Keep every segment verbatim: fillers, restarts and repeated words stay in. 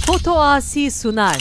Foto Asi sunar.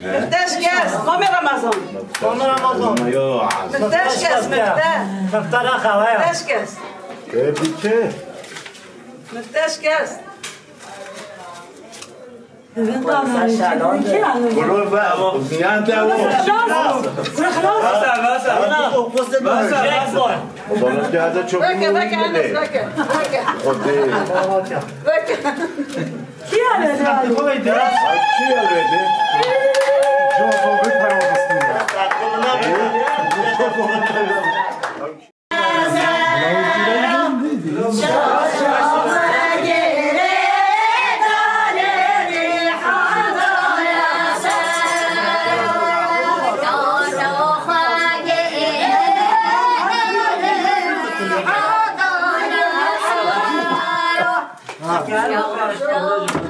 Mifte şikest, Mamê Remezan. Mamê Remezan. Mifte şikest, mifte. Mifte naxewe ya. Mifte şikest. E, bitti. Mifte şikest. Kuro ve, niyan de o. Basa, basa. Basa, basa. Basa, basa. Veke, veke, Enes, veke, veke. Veke. Kî ye wê de? Kî ye wê de? Cozo bir para odasında.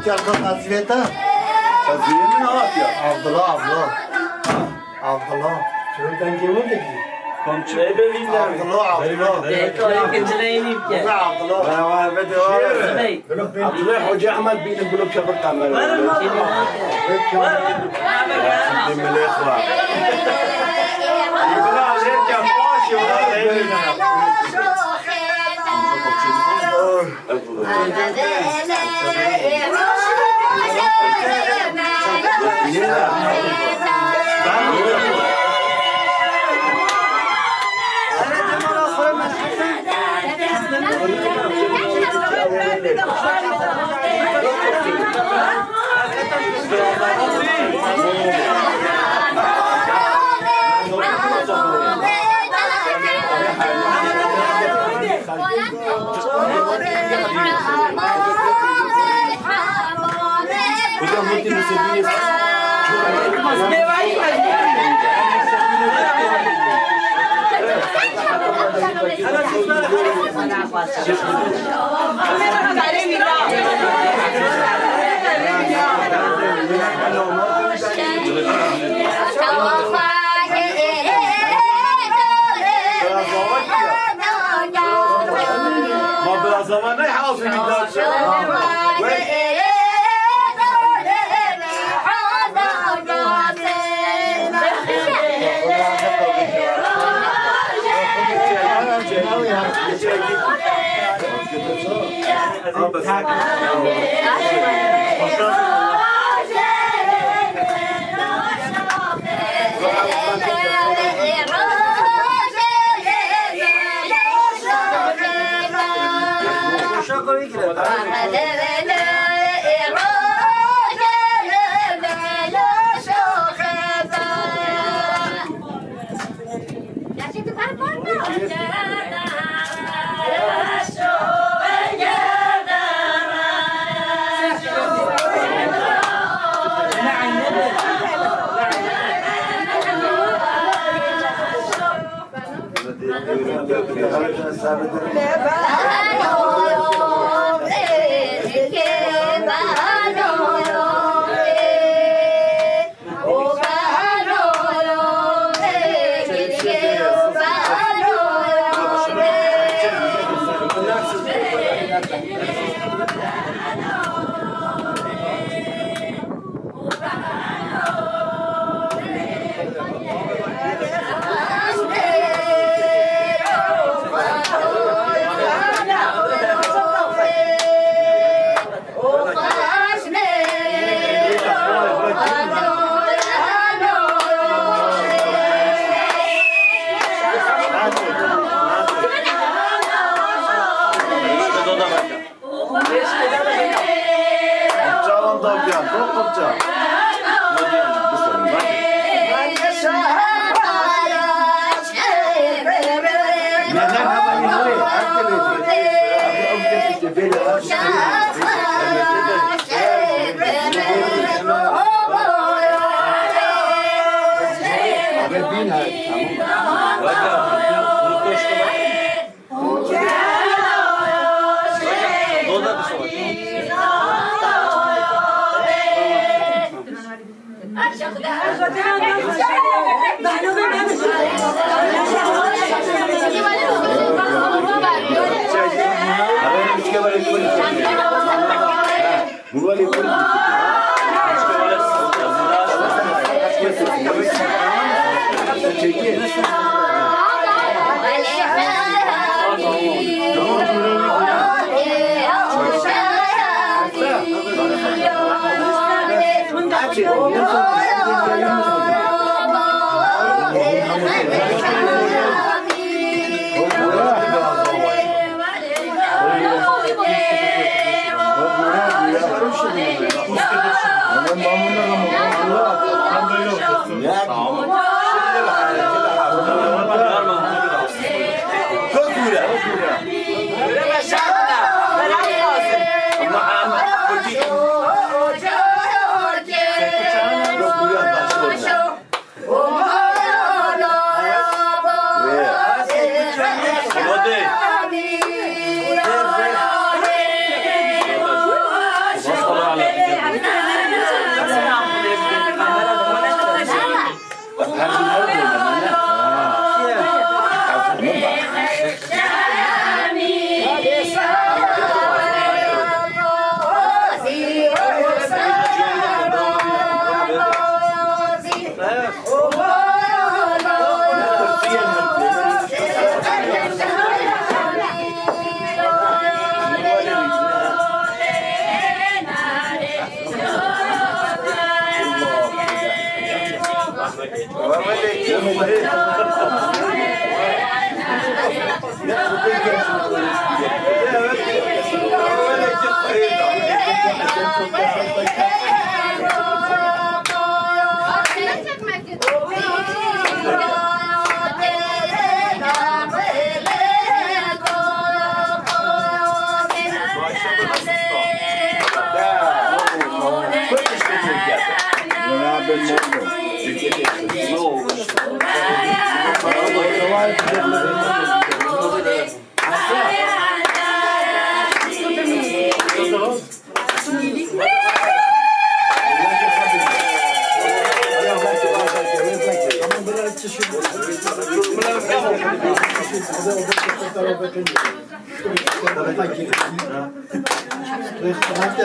Ker xwe qazîvê te. Qazîvê min hatiye. Abdullah, Abdullah. Abdullah. Çewe dengê wê dikî? Komçu. Abdullah, Abdullah. Abdullah. Abdullah. Abdullah Hoca Ahmet bînin bilo kebir kamera. Dimilê xwe. Bila lêke paşê wa lêke. Ma biraz zaman ne hazır bir daha.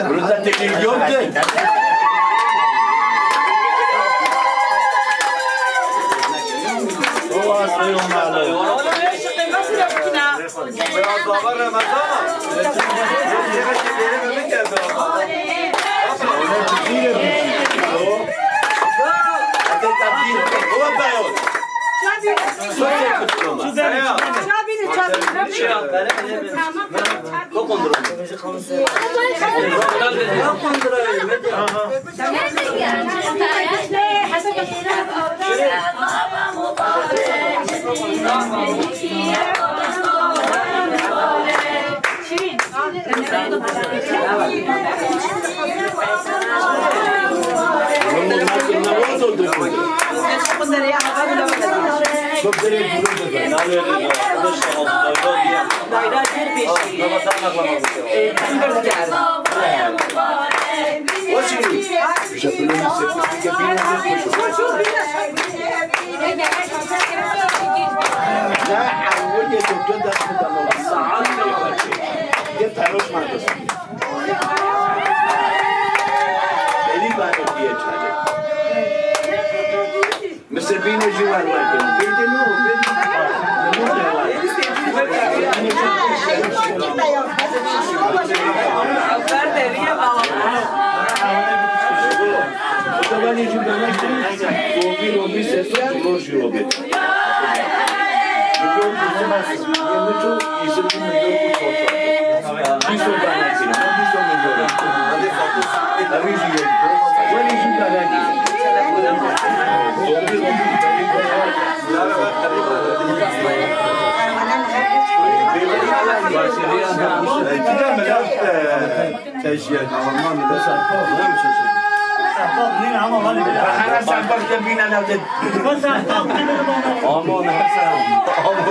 Burada televizyon değil. Biraz daha var Ramazan. Misir bîne jî wer wergin. Bêdin û bêdin. Tabani jî bana jî. Robi, robi, ses, dolor jî robi. Milyon kuzum, yemişo, isim milyon kuzum. Biso bana jî, biso milyon. Evi jî yek. Weli jî bana jî. Teşekkür ederim. Tamam, tamam. Sehpa nîne ama var ya. Hana sehpa kebîne navde. Aman Hasan. Aman.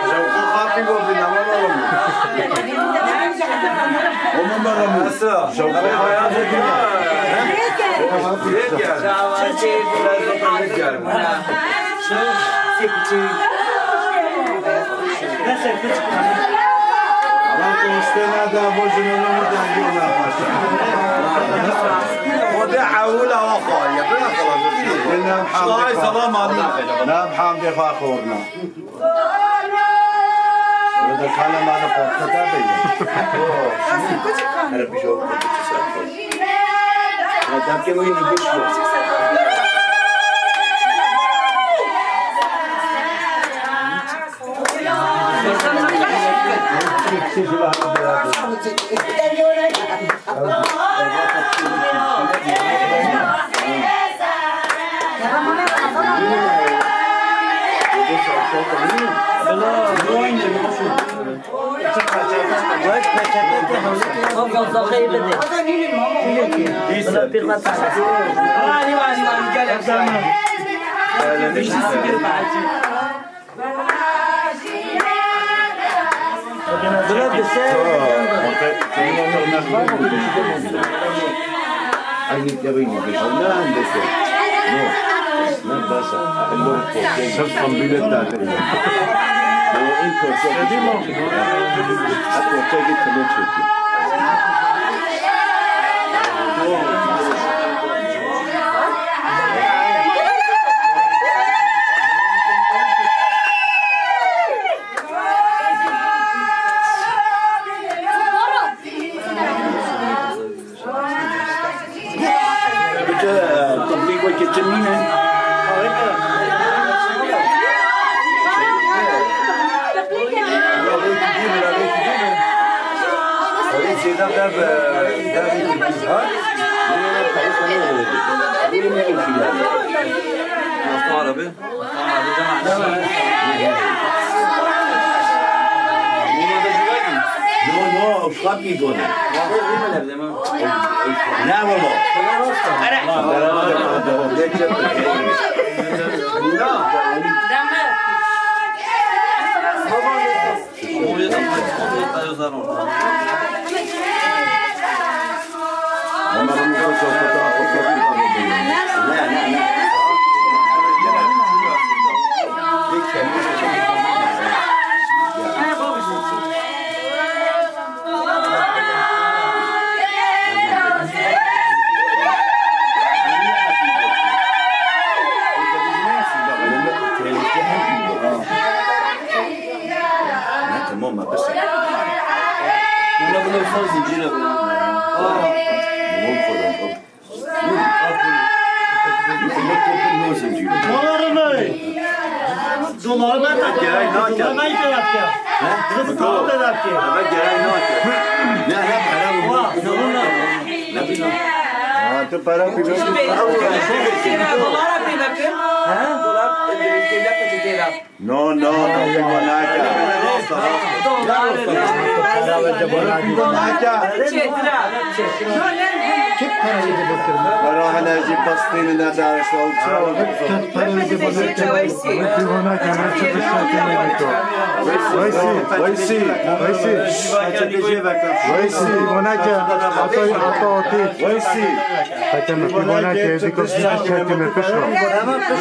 Şevko Hatip oldu, ne var oğlum? Aman bana mı? Nasıl? Şevko Hatip oldu. Gel, gel. Gel, gel. Ama konuştuğuna da bu cümleleri de diyorlar başta. O da avul hava xaliye. Bırak oğlum. Şuay salam abi. Nam hamdi xwa xorna. Orada kalem adı portakal değil. Hele bir şey oldu. Ya, da que muy ni güçlü. Sırf kambile tatil. Biçe, e, topîk wekî çi nîne? Arabi. No, no, uşkatî done. Ne baba? Tamam, bes. Buna, buna ufak zincir yapalım. Aa. Tamam, tamam. Doları ne? Doları ne? Doları ne? Doları ne? Doları ne? Ha, tu para pî. Dolar pî nakin. Ha? Dolar, e, devlet de têra. No, no, no, no, no, no. Dolar, no, no. Çêtir a. No, ne? Para hene jî pastînî ne daşol. Çawa? Para hene jî pastînî. Pîvana keme çi bişatî me bîto. Weysî, Weysî, Weysî. Weysî, pîvana ke, ata, ata atî. Weysî. Pekeme, pîvana ke, dîko bişatî me pişo.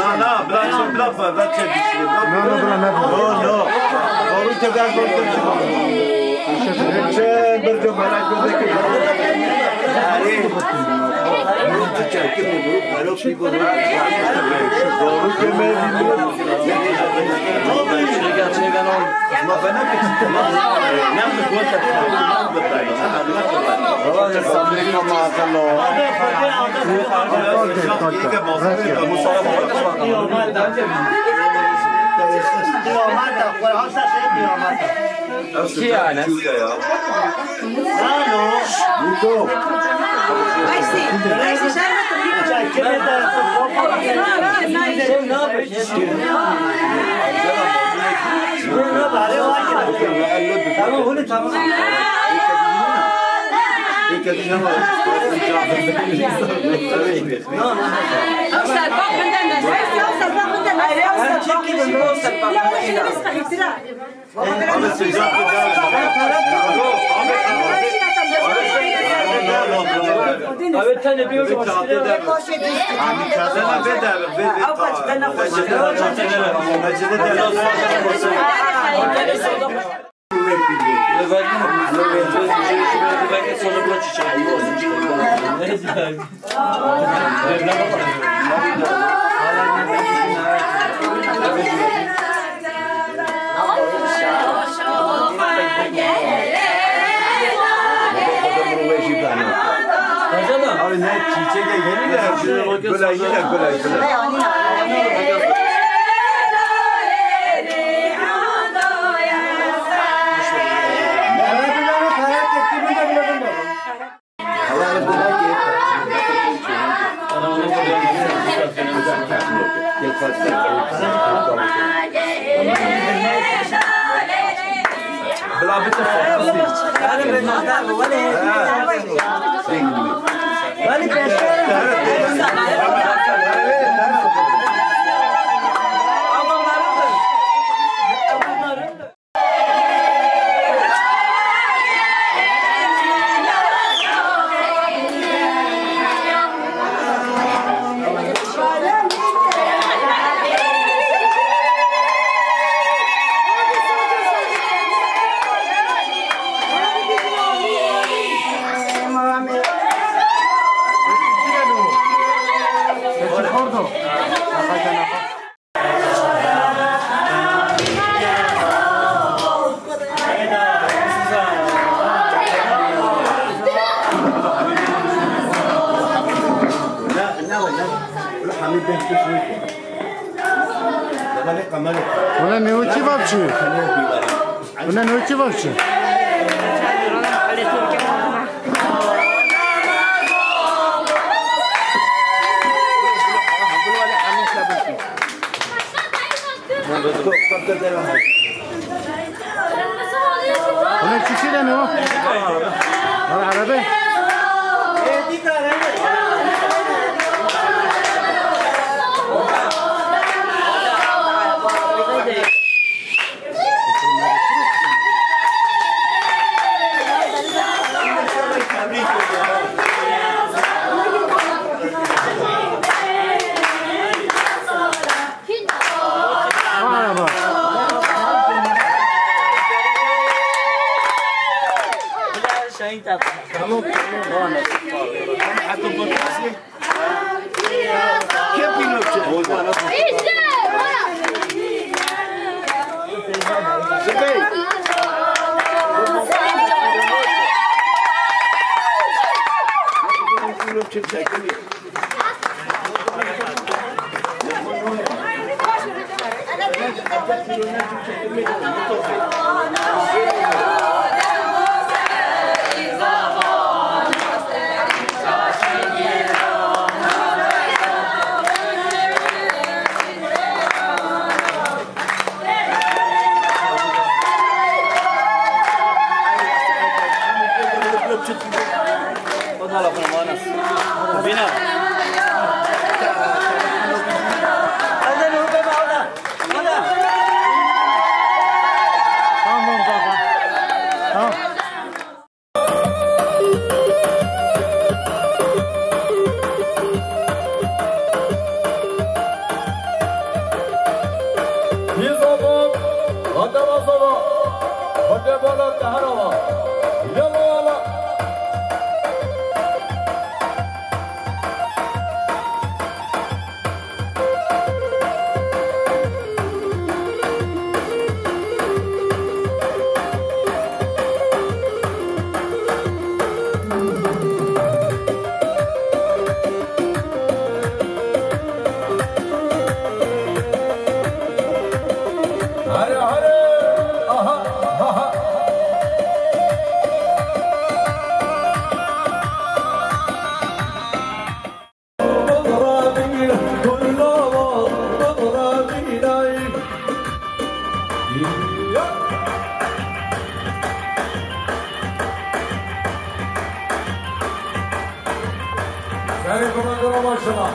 Na, na, bira çe, bira, bira çe dişi. Na, na, bira, ne bira. No, no. Doğru ke, ben doğru ke. Çe, bir de bana gördü ki. Doğru ke, ben bilmiyorum. Kî yani? Wele ne wekî va biçî. Wele ne wekî va biçî. Wele çi çi dene o? Wele erebe. Merhaba. Tamam, tamam. Maşallah.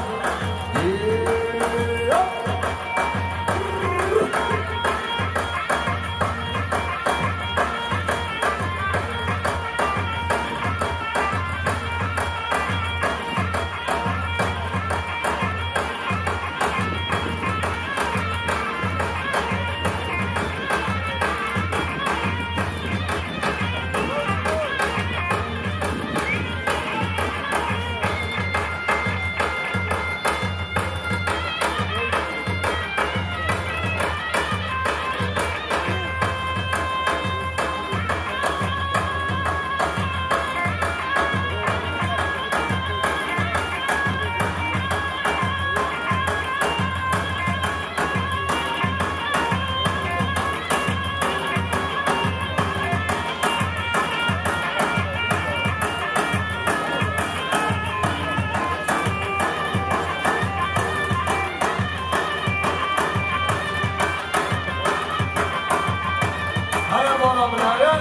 Here bala min here.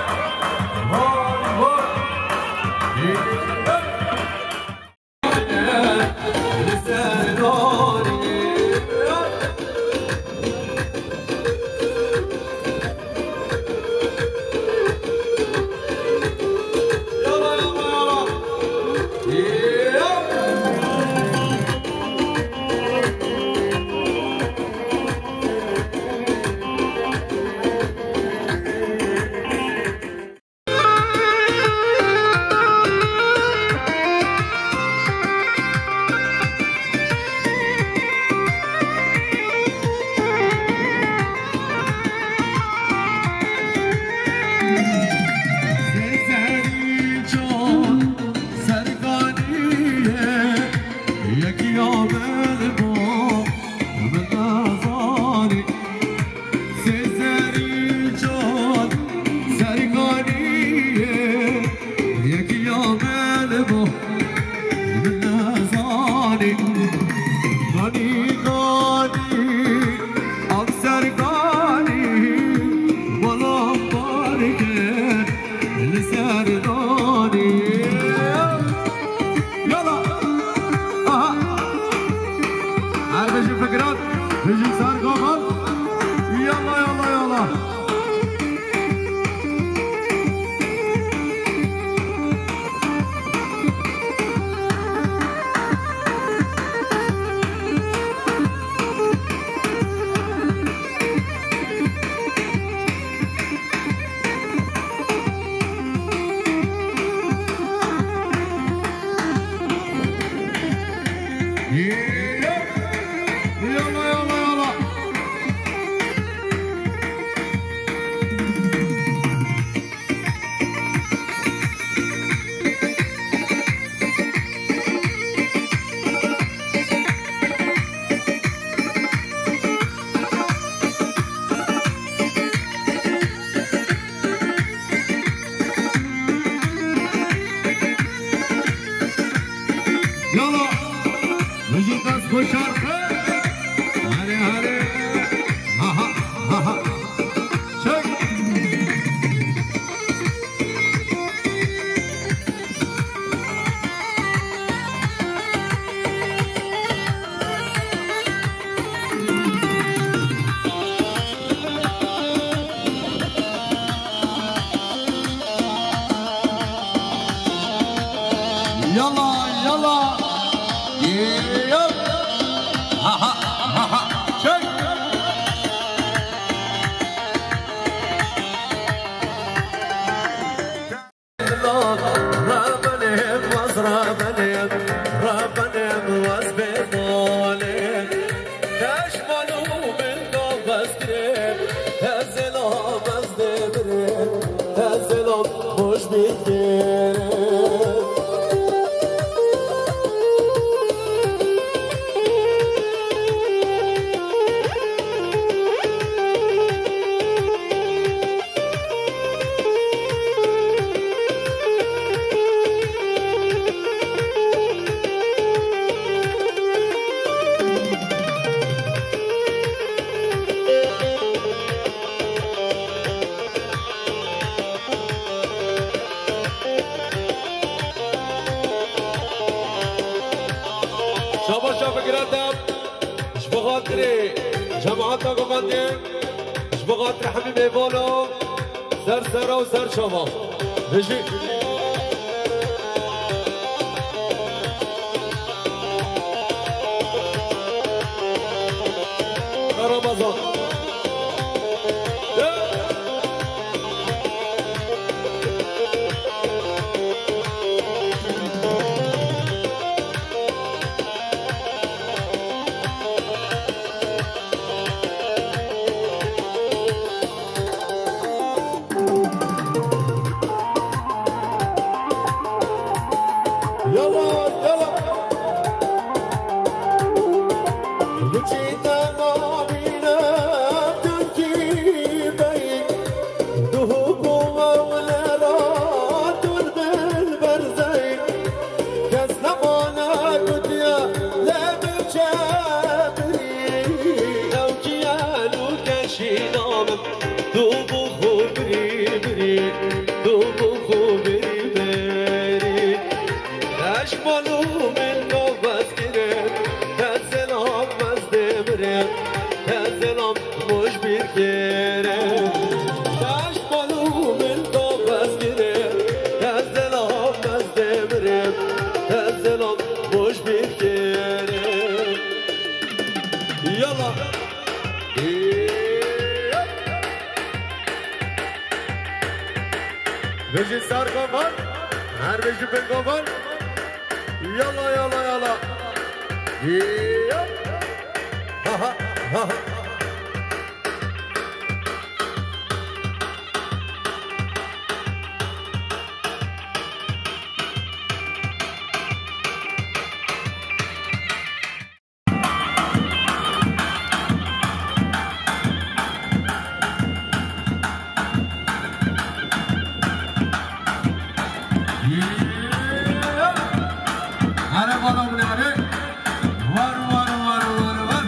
Vay vay. Li ser darê. Yala, yala, yala. Sezerî can serkanî ye, yekî ya min bo min nezanî. Sezerî can serkanî ye, yekî ya min bo min nezanî. Ganî ganî ev serkanî, wela parke li ser danî. Yala. Aha. Her bijî fikiran, bijî sar gavan. Yala, yala, yala. Yalla, yalla, yalla. Yala, mijî dest xweş şarkı. Hadi, hadi. Ha, ha, ha, ha. Çek. Yala, yala. Yep. Şabaşa bigire dem ji bo xatirê cemaeta govendê, ji bo xatirê hemî mêvano, ser sera û ser çava. Bijî. Ramazan. Yala, yala. Biçî te namîne Tirkî bey. Duhûk û ewlera tu dilber zey. Kes nemane gotiye lê min çe birî. Ew kiye nû keşîna min. Tu bû xwe birî, birî, tu bû xwe birî, birî. Eşmalo min navbet kirin, te selam ez dê mirim, te selam moj bir kirin. Eşmalo min navbet kirin, te selam ez dê mirim, te selam moj bir kirin. Yala. Bijî ser govan, her bijî bin govan. Yala, yala, yala. Yap. Ha, ha, ha, ha. Here bala bile here. Var, var, var, var, var.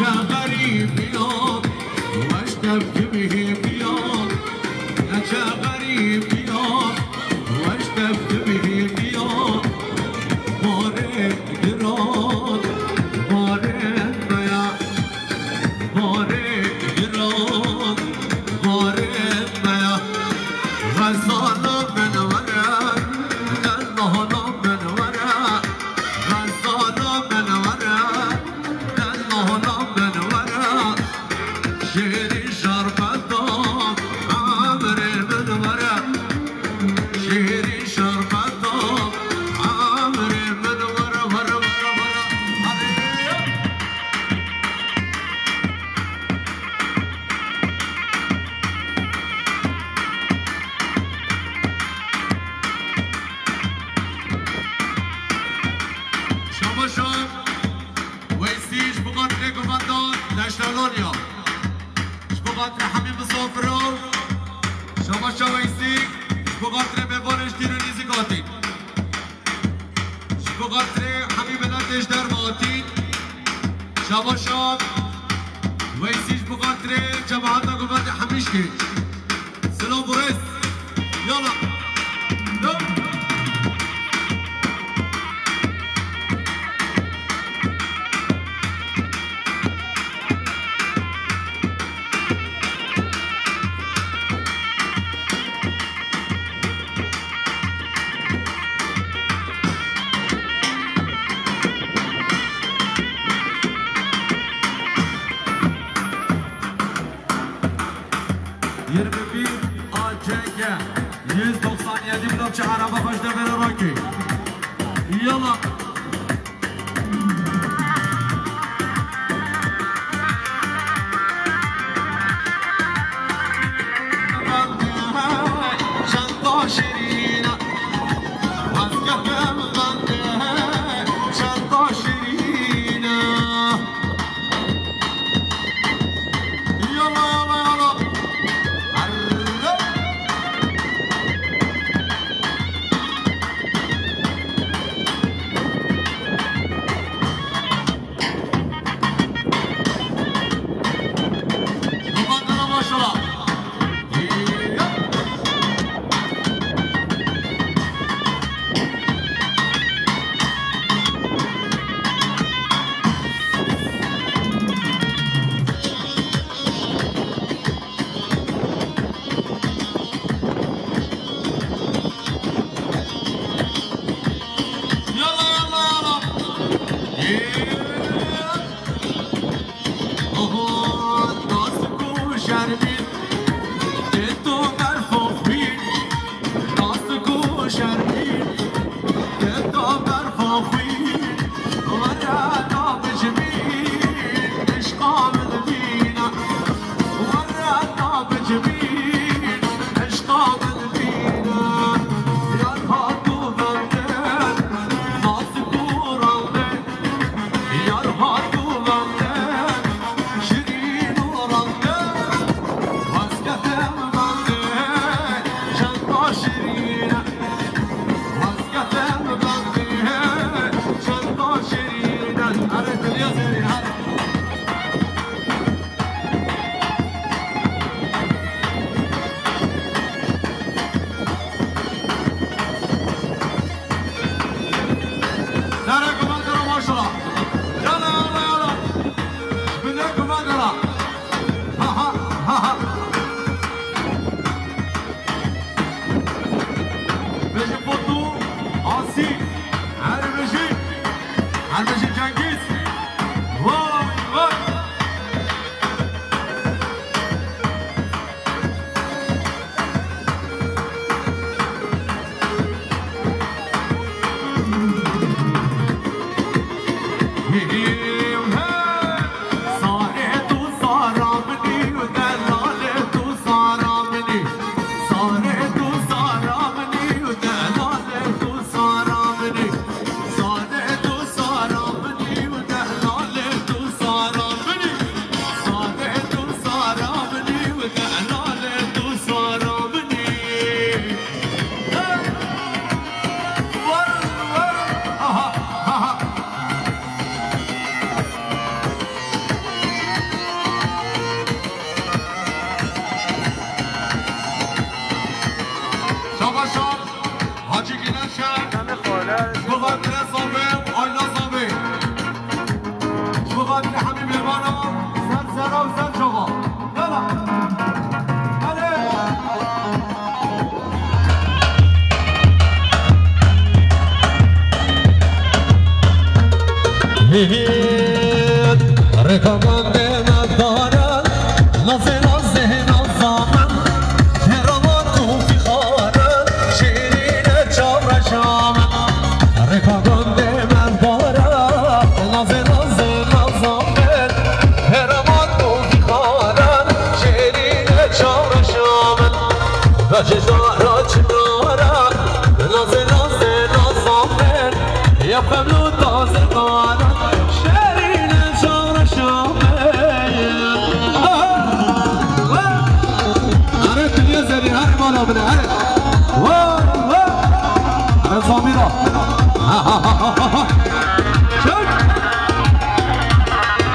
Çe xerîbiya, weş tevkimî biya, ya çe xerîbiya, weş tevkimî biya, barê giran, barê me ya, barê giran, barê me ya. Xezala min were, dellala min were, xezala min were. Dellala min were, şêrî şerbeta, emrê min were, şêrî şerbeta, emrê min were, were, were, were. Hadi. Şabaşa. Weysî ji bo xatirê govenda Deşta Lolya. Ji bo xatirê hemî misafira. Şabaşa Weysî, ji bo xatirê mêvanê ji dûr û nêzîk hatî. Ji bo xatirê hemî miletê ji derve hatî. Şabaşa Weysî ji bo xatirê cemata govendê Hemîşkê. Silav û rêz. Yala. Dön. Yirmi bir A C G yüz doksan yedi, bir navçe araba xweş de vere rakê. Yala. Çanda şirîna, vazgeçtim ben de, çanda şirîna. Yala, yala, yala. Arre. Maşallah. Yalla, yalla, yalla. Oho, nasıl kuşar bir, keto berfok bir, nasıl kuşar bir, keto berfok bir, wara da bicmin, eşqa min bina, wara da bicmin, eşqa min bina, yar hatu bende, nasıl kuralde, Yar hatu bende, şirîn û rande. Ser sera û ser çava. Yala. Hadi. Hêt, rêka gundê me darin, nazê nazê naza min, hêraman û fîxarin, şêrîne çavreşa min. Rêka gundê me darin, nazê nazê naza min, hêraman û fîxarin, şêrîne çavreşa min. Bejê dara çinara, nazê nazê naza min, ya xemlo tazê qara, şêrîne çavreşa min. Are tu niye zerî, are mala bile, are. Vay, vay. Are Samîra. Çek.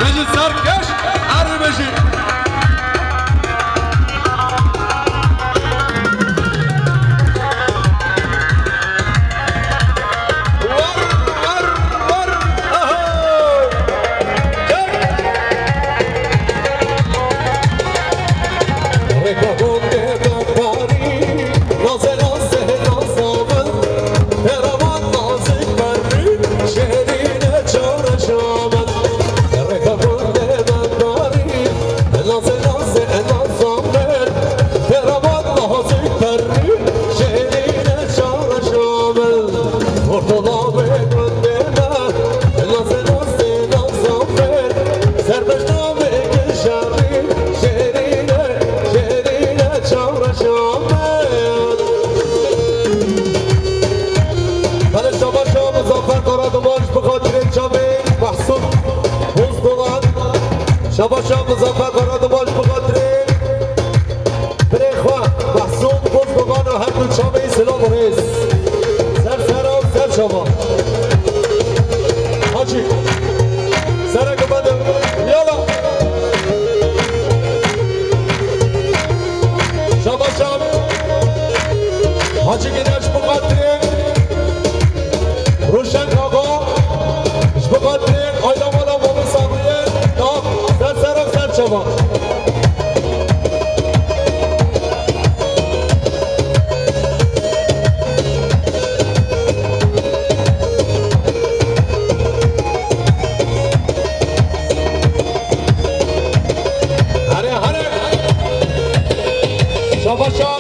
Bejî serkeş, are bejî. War, war, war. Aha. Çek. Rêka gundê me barî, nazê nazê naza min, hêraman nazik berrî, şêrîne çavreşa min. Rêka gundê me barî, nazê nazê naza min, hêraman nazik berrî, şêrîne çavreşa min. Portola wê gundê me, nazê nazê naza min, serbeşta wê gişarî, şêrîne, şêrîne çavreşa min. Hele şabaşa Muzaffer Karaduman ji bi xatirê çavê Mahsûd Bozdogan. Şabaşa Muzaffer Karaduman ji bi xatirê birê xwe Mahsûd Bozdogan û her du çavê silav û rêz. Ser sera û ser çava. Hacî. Sereke bende. Yala. Şabaşan. Hacî Gineş bu xatirê. Ruşen Kaka. Ji bo xatirê aila mala Mamû Sabriyê. Tamam. Ser sera ser çava. Here, here. Şabaşa,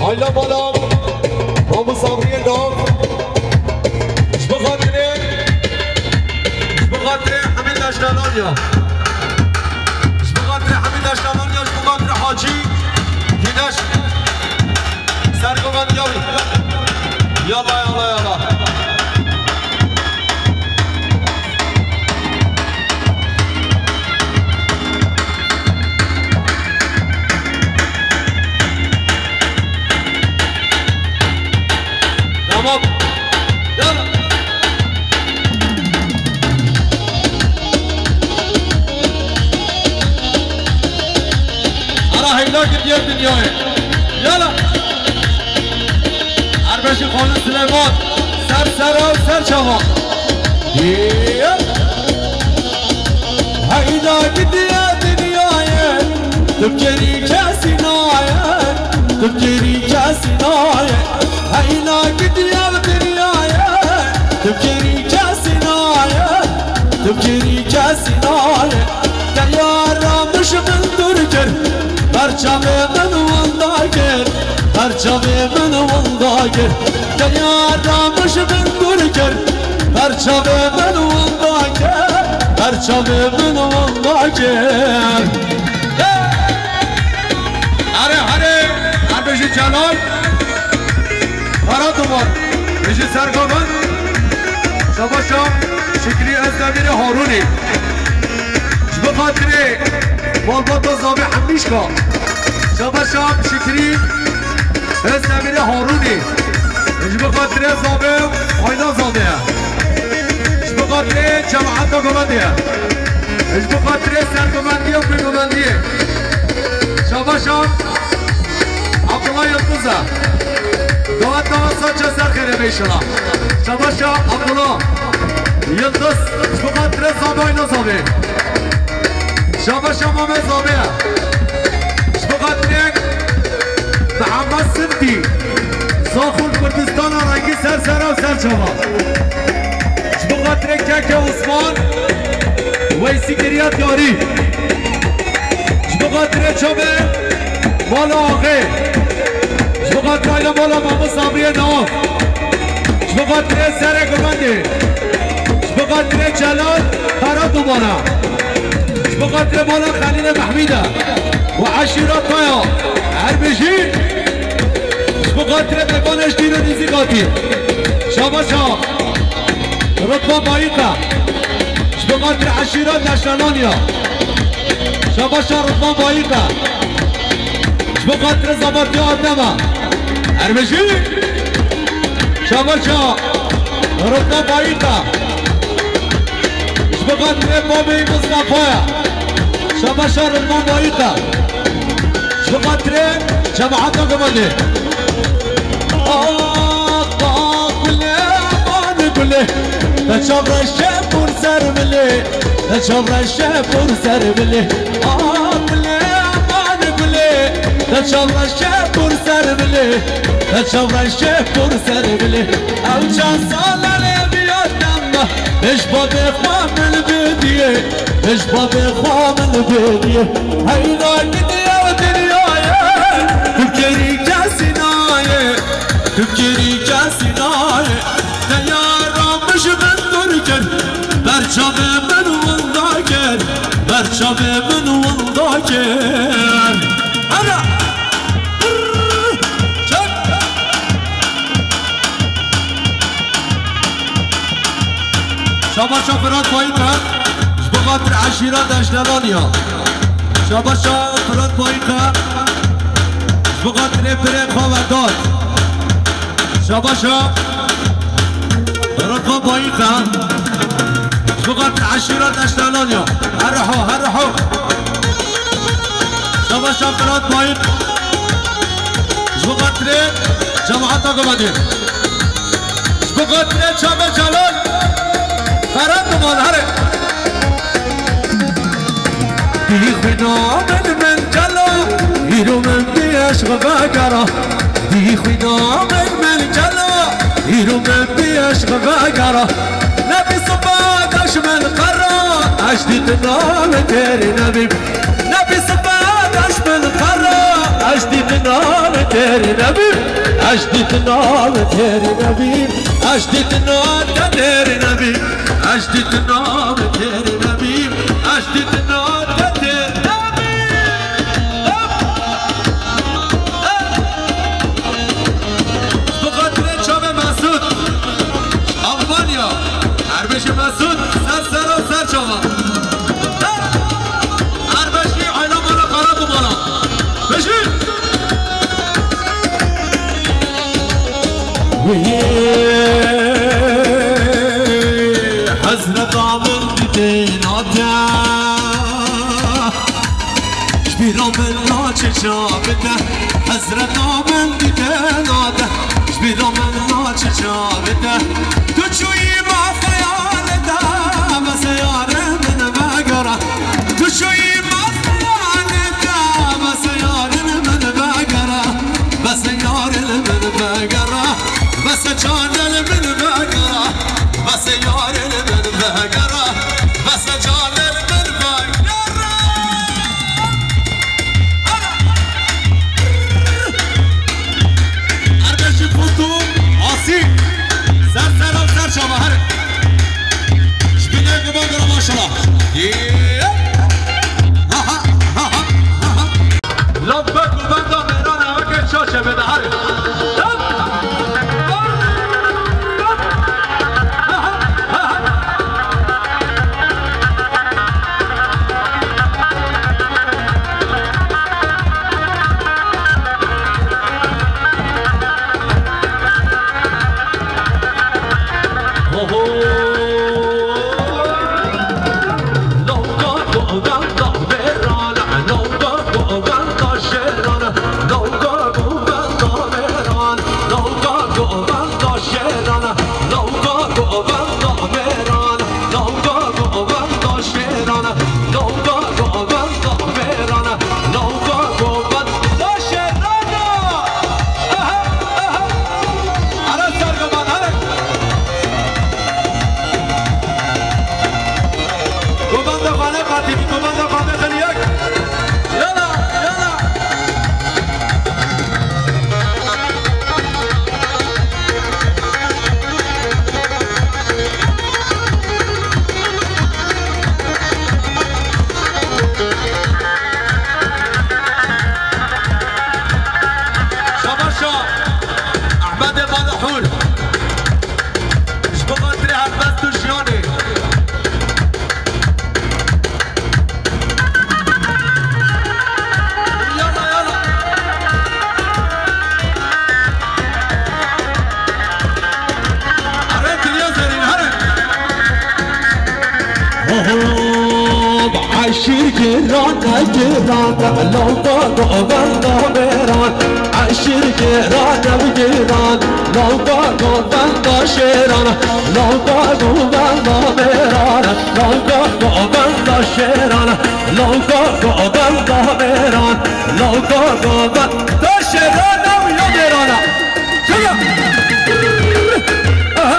aile mala, Mamû Sabriyê nav. Ji bo xatirê, ji bo xatirê Hemîd Daştalan ya. Ji bo xatirê Hemîd Daştalan ya, ji bo xatirê Hacî, Hîdaş. Sergo ben gel. Yalla, yalla, yalla. Tamam. Yalla. Ara heyla gidiyor dünyaya. Yalla. Erbeşî Xalid Silêman, ser sera û ser çava. Heyda gidiye dinyayê, tu bi kêrî kesî nayê, tu bi kêrî kesî nayê. Heyda gidiye dinyayê, tu bi kêrî kesî nayê, tu bi kêrî kesî nayê. Te yara min ji min dûr kir, ber çavê min winda kir, ber çavê min winda kir. Te yara min ji min dûr kir, ber çavê min winda kir, ber çavê min winda kir. Here, here, Erbêjî Celal. Kara Duman, Bijî Sergo bin, Şabaşa Şikrî Özdemirê Harûnê. Ji bo xatirê malbata Zavê Hemîşka, Şabaşa Şikrî Özdemirê Harûnê. Ji bo xatirê Zavê Ayna Zavê ye. Ji bo xatirê cemaeta govendê ye. Ji bo xatirê sergovendiyê û pêgovendiyê. Şabaşa Abdullah Yildiz e. Dawet dawa saça ser xêre be inşallah. Şabaşa Abdullah Yildiz. Ji bo xatirê Zavê Ayna Zavê. Şabaşa Mame Zabe. Ji bo xatirê Mihemed Simtî, Zaxûn Kurdistana rengî ser sera û ser çava. Ji bo xatirê Keke Osman, Weysî Kiryat Yarî. Ji bo xatirê çavê Mala Axê. Ji bo xatirê aile mala Mame Sabriyê Nav. Ji bo xatirê Serê Gumendê. Ji bo xatirê Celal Qeradumana. Ji bo xatirê mala Xelîlê Mehmîd e û eşîra Taya Erbêjî. Ji bo xatirê mêvanê ji dîr û nêzîk hatî. Şabaşa Ritvan Bayîk e. Ji bo xatirê eşîra Deştelanî ya. Şabaşa Ritvan Bayîk e. Ji bo xatirê Zabatiya Adem e. Erbêjî. Şabaşa Ritvan Bayîk e. Ji bo xatirê babê Mistefa ye. Şabaşa Ritvan Bayîk e. Ji bo xatirê cemaeta Gumendê. Ax, ax, gulê, aman gulê. Te çavreşe pûr ser bilê. Te çavreşe pûr ser bilê. Ax, gulê, aman gulê. Te çavreşe pûr ser bilê. Te çavreşe pûr ser bilê. Ew çend sal e lê viya dem me. Ji babê xwe min bidiyê. Ji babê xwe min bidiyê. Heyna gidiye dinyayê. Tu kêrî kesî nayê. Tu kêrî kesî nayê. Te yara min ji min dûr kir. Ber çavê min winda kir. Ber çavê min winda kir. Ana! Çek! Şabaşa Firat Bayîk e. Ji bo xatir eşîra Deştelanî ya. Şabaşa Firat Bayîk e. Ji bo xatirê birê xwe Vedat. Şabaşa Ritvan Bayîk e. Ji bo xatir eşîra Deştelanî ya. Her ho, her ho. Şabaşa Firat Bayîk. Ji bo xatirê cemaeta Gumendê. Ji bo xatirê çavê Celal Qeradumana, here. Dî xwîna min, min Celal, îro min bi eşq vegera. Dî xwîna min, min Celal, îro min bi eşq vegera. Nebî sibe deş min qera, ez dîtina li têrî nebîm. Nebî sibe deş min qera, ez dîtina li têrî nebîm. Ez dîtina li têrî nebîm. Ez dîtina te têrî nebîm. Ez dîtina li têrî nebîm. Ez dîtina te têrî nebîm. Bi xatirê çavê Mesûd. Almanya. Erbêjî Mesûd. Ser sera û ser çava. Erbêjî aîla mala Qeradumana. Bijî. Wî hezreta min dîtê nate. Ji bîra min naçe çavê te. Hezreta min dîte nade. Ji bîra min naçe çavê te. Tu çûyî ma xeyalê te. Bese yarê min vegera. Tu çûyî ma xeyalê te. Bese yarê min vegera. Bese yarê min vegera. Bese canê min vegera. Bese yarê min vegera. Bese canê min vegera. Erbêjî Fûtû Asî. Ser sera û ser çava, here. Şîrgiran, giran, lawka govenda mêran. Şîrgiran, giran, lawka govenda şêran. Lawka govenda mêran, lawka govenda şêran. Lawka govenda mêran, lawka govenda şêran, ew ya mêran e. Çila? Aha.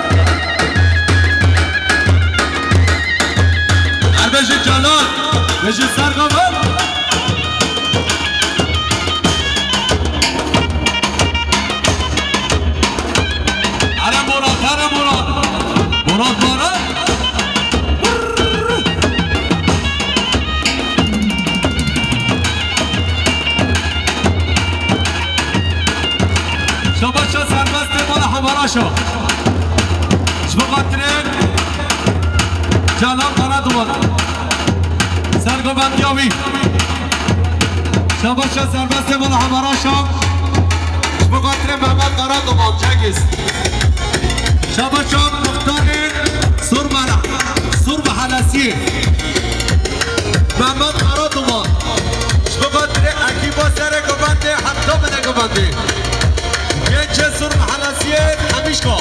Erbejî Celal, bejî Serxevan. Here Murat, here Murat. Murat Baran. Şabaşa serbest ê mala Hemaraşa. Ji bo xatirê Celal Karaduman. Sergovendiya wî. Şabaşa serbest ê mala Hemaraşa. Ji bo xatirê Mehmet Karaduman, Cengiz. Şabaşa muxtarê Sur Mera, Sur Mehalesiyê. Mehmet Karaduman. Ji bo xatirê ekîba serê govendê, heta binê govendê. Gençê Sur Mehalesiyê Hemişka.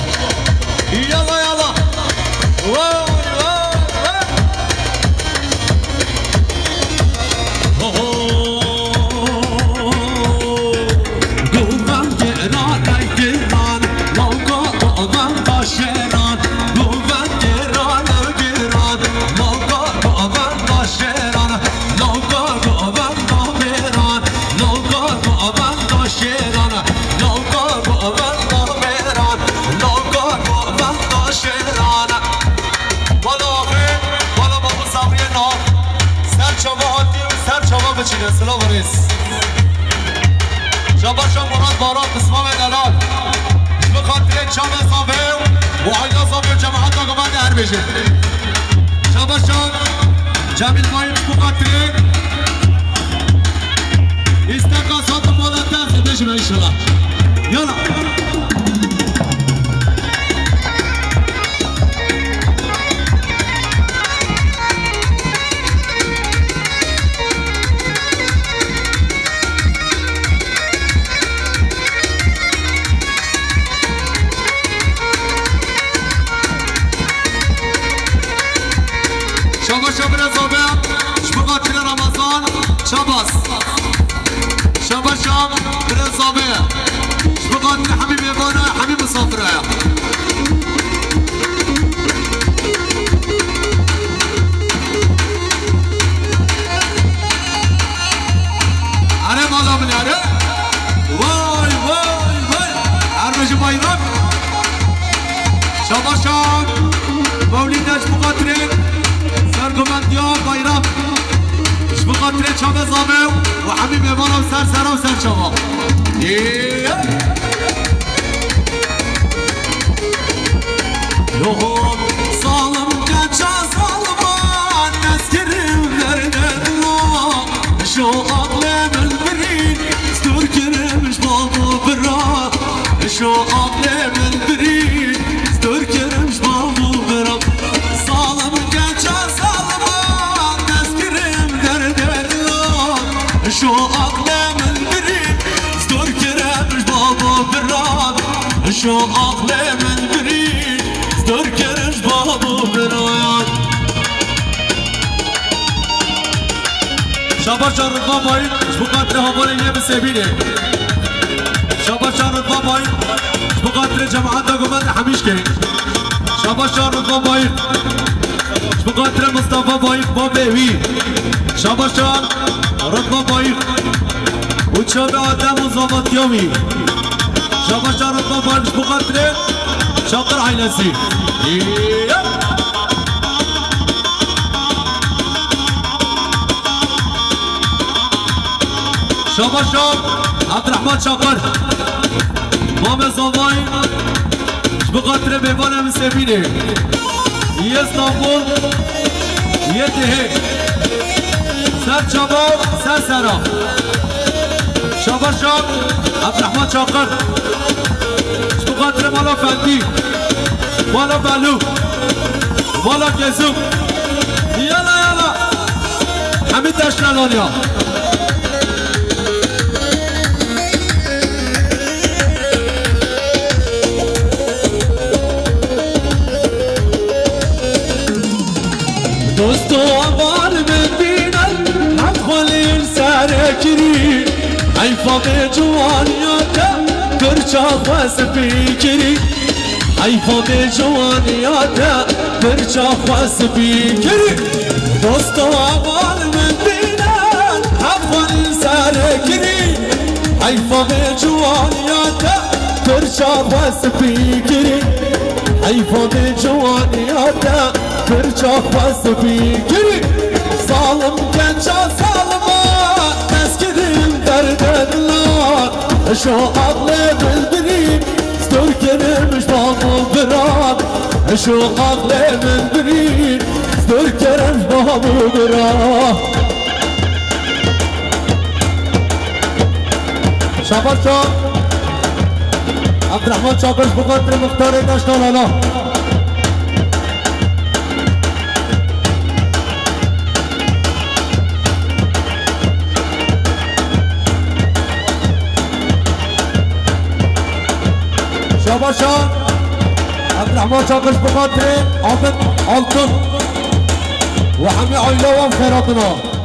Yala yala. Vay, vay, vay. Ho, ho. Govendê ra neydiran, lawka govenda şêran. Govendê ra neydiran, lawka govenda şêran. Lawka govenda mêran, lawka govenda şêran, lawka govenda mêran, lawka govenda şêran. Bala axê, bala Babu Sabriyê nav, ser çava hatî û ser çava biçîne, silav û rêz. Şabaşa Murat Baran, Qismamê Delal. Ji bo xatirê çavê Zavê û aîla Zavê û cemaeta govendê her bêjin. Şabaşa Cemîl Bayik ji bo xatirê îsteka sat û mala te dibêjime înşallah. Yala. Şabaşa birê Zavê, ji bo xatirê Ramazan Çabas. Şabaşa birê Zavê, ji bo xatirê hemî mêvana, hemî misafira. Are mala min are. Vay, vay, vay. Her bêjî bayram. Şabaşa Mewlîde ji bo xatirê sergovendiya bayram. Ji bo xatirê çavê Zavê û hemî mêvana ser sera û ser çava. Ê! Yox, zalim keça zaliman, destgirim derdê dila. Şo aqlê min birî, stûr kirim ji bab û bira. Şo aqlê min birî, stûr kirim ji bab û bira. Zalim keça zaliman, destgirim derdê dila. Şo aqlê min birî, stûr kirim ji bab û bira. Şo aqlê min birî, stûr kirim ji bab û bira. Şabaşa Ridvan Bayik, ji bo xatirê havalê yê bi Sebînê. Şabaşa Ridvan Bayik, ji bo xatirê cemaeta govendê Hemîşkê. Şabaşa Ridvan Bayik, ji bo xatirê Mistefa Bayik, babê wî. Şabaşa Ridvan Bayik û çavê Adem û zavatiya wî. Şabaşa Ridvan Bayik, ji bo xatirê Çakir ailesî. Şabaşa Abdurrahman Çakır. Mamê Zavayî, ji bo xatirê mêvanê min Sebînê. Yê Stenbol, yê Dihê. Ser çava, ser sera. Şabaşa Abdurrahman Çakır. Ji bo xatirê mala Fendî, mala Belû, mala Gezûk. Yala, yala. Hemî taşna laniya. Dosto aval min bînin, hemxwelîn serekirî. Heyfa vê ciwaniya te, pirça xwe spî kirî. Heyfa vê ciwaniya te, pirça xwe spî kirî. Dosto aval min bînin, hemxwelîn serekirî. Heyfa vê ciwaniya te, pirça xwe spî kirî. Heyfa vê ciwaniya te, pirça xwe spî kirî. Zalim genca zalima, ez kirim derde dila. Eşo aqlê min birî, stor kerim ji bab û biran. Eşo aqlê min birî, stor kerim ji bab û biran. Şabaş Çak. Abdurrahman Çakır ji bo xatirê muxtarê Daşnalana. Şabaş Çak. Abdurrahman Çakır ji bo xatirê Ahmet Altın. Ve hemî aile wan xêratina.